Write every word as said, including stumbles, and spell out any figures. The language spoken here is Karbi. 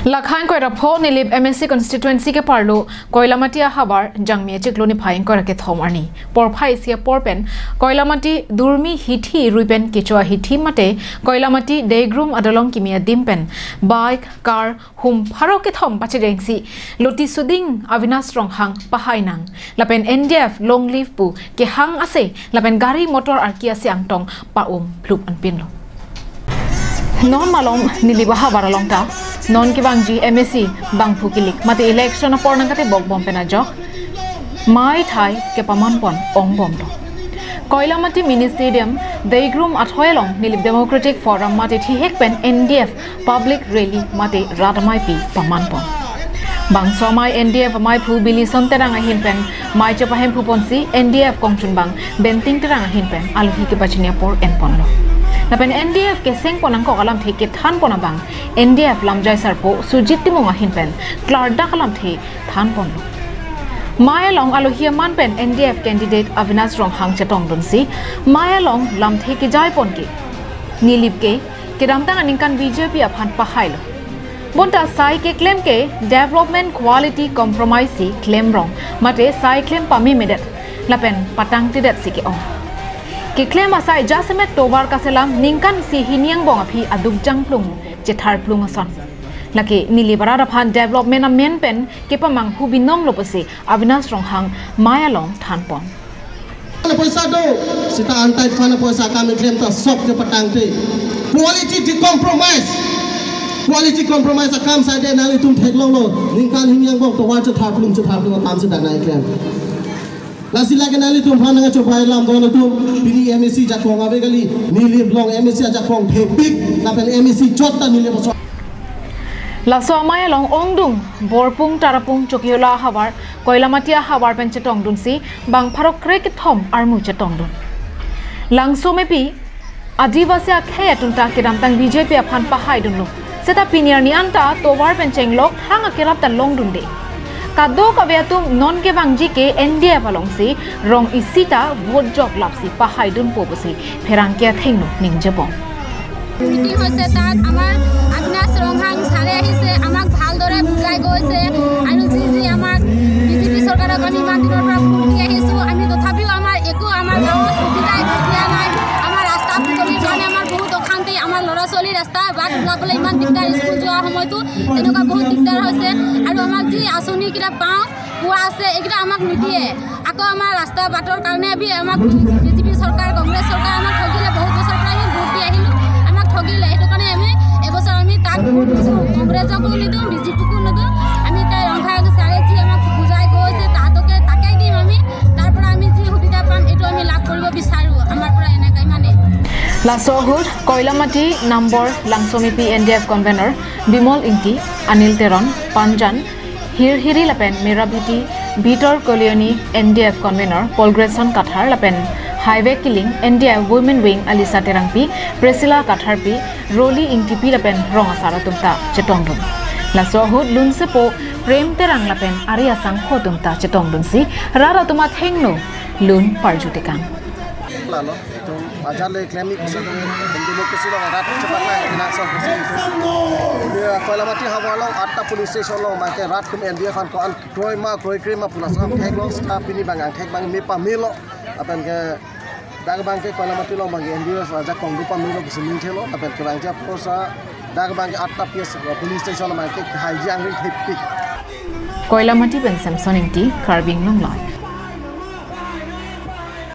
Lakhain koira pho Nilip M A C constituency ke parlo Koilamati ahavar Jangmi achiklo niphai ingkoi ra kethom arni porphai isi apor pen Koilamati Durmi hithi rui pen kecho ahithi mate Koilamati Deigrum adolong kimi adim pen bike, car, hum pharo kethom pachedengsi loti suding Avinash Ronghang pahai nang lapen N D F long live pu kehang ase lapen gari motor arki ase angtong pa-um phlup anpinlo. Non malom Nilip ahavar along ta non kevangji M A C bangphu kilik mate election apor nangkatebok bom pen ajok mai thai kepaman pon ong bom do. Koilamati Mini Stadium Deigrum athoi along Nilip Democratic Forum mate thihek pen N D F public rally mate rat amei pi paman pon. Bangso amei N D F amei phu Bilison Terang ahin pen mai chepahemphu ponsi N D F kongchunbang Benting Terang ahin pen alohi kepachini apor en ponlo. Lapen N D F keseng pon angkok alamthe kethan pon abang N D F lamjai sarpo Sujit Timung ahin pen klardak alamthe than ponlo. Mai along alohi aman pen N D F candidate Avinash Ronghang chetongdunsi mai along lamthe kejai pon ke Nilip ke kedamtang aningkan B J P aphan pahailo. Bonta sai keklem ke development quality compromise si klem rong mate sai klem pamemedet lapen patangtedet si ke-ong. Keklem asai jasemet tovar kaselam ningkan isi hini angbong aphi aduk jangplung chetharplung ason. Lake Nilip arat aphan development amen pen kepamanghu binong lo pusi Avinash Ronghang mai along than pon. Poisa do, seta antai aphan poisa kam eklem ta sob kepatangte. Quality di compromise. Quality compromise akam sade nanglitum theklonglo. Ningkan hini angbong tovar chetharplung chetharplung akam seta nang eklem. Lasi lake nanglitum aphan nangchobai lam do nangtum pini M A C ajakong ave kali, Nilip along M A C ajakong thepik lapen M A C chot ta Nilip aso. Laso amei along ongdung Borpung Tarapung Chokihola ahavar Koilamati ahavar pen chetongdunsi bang pharo kre kethom armu chetongdun. Langsomepi Adivasi akhei atum ta kedamtang B J P aphan pahaidunlo. Seta pini arni anta tovar pen chenglok thang akerap ta longdunde. Kadokave atum non kevangji ke N D F alongsi rong isi ta vote jok lapsi pahaidunpo pusi pherangke athengno ningjebom. Meeting হৈছে, তাত আমাৰ অবিনাশ ৰংহাং ছাৰে আহিছে, আমাক ভালদৰে বুজাই গৈছে আৰু যি যি আমাক বি জে পি চৰকাৰক আমি ইমান দিনৰ পৰা ভোট দি আহিছোঁ, আমি তথাপিও আমাৰ একো আমাৰ গাঁৱত সুবিধা একো দিয়া নাই। আমাৰ ৰাস্তা পদূলিৰ কাৰণে আমাৰ বহুত অশান্তি, আমাৰ ল'ৰা ছোৱালী ৰাস্তা বাট ওলাবলৈ ইমান দিগদাৰ, স্কুল যোৱাৰ সময়তো তেনেকুৱা বহুত দিগদাৰ হৈছে আৰু আমাক যি আঁচনিকেইটা পাওঁ, পোৱা আছে, এইকেইটা আমাক নিদিয়ে। আকৌ আমাৰ ৰাস্তা বাটৰ কাৰণে আমি আমাক বি জে পি চৰকাৰ, কংগ্ৰেছ চৰকাৰ আমাক ঠগিলে, বহুত বছৰ পৰা আমি ভোট দি আহিলোঁ, আমাক ঠগিলে। সেইটো কাৰণে আমি এইবছৰ আমি তাক ভোট নিদিওঁ, কংগ্ৰেছকো নিদিওঁ, বি জে পিকো নিদিওঁ। আমি তাই ৰংহাং ছাৰে যি আমাক বুজাই গৈছে, তাহাঁতকে তাকেই দিম আমি। তাৰ পৰা আমি যি সুবিধা পাম, এইটো আমি লাভ কৰিব বিচাৰোঁ। আমাৰ পৰা এনেকৈ ইমানেই। Laso ahut Koilamati number Langsomepi N D F convener Bimol Ingti, Anil Teron, Panjan, Hirhiri lapen Merabheti Bitor Kolioni N D F convener Polgreson Kathar lapen Highway Killing N D F Women Wing Alisa Terangpi, Priscilla Katharpi, Roli Ingtipi lapen rong asar atum ta chetongdun. Laso ahut lunsepo Prem Terang lapen ari asangho atum ta chetongdunsi rat atum athengno lun parjutekang. Lalo, itum ajar le klemi kusa tu, itum demokrasi lo, rat cepat lah, kena asal kusa itu. Dia Koilamati havar along, atta police station along, makai rat kum N D F an ko an kroi ma, kroi kroi ma, pulas ram thek lo, seta pini bang angthek bang me pamelo, lapen ke dak bang ke Koilamati along bang N D F ajakong do pamelo, kusa ming thelo, lapen ke bang ja posa, dak bang ke atta P S police station along bang ke hai jang ring thepik. Koilamati pen Samson Ingti, Karbi Anglong Live.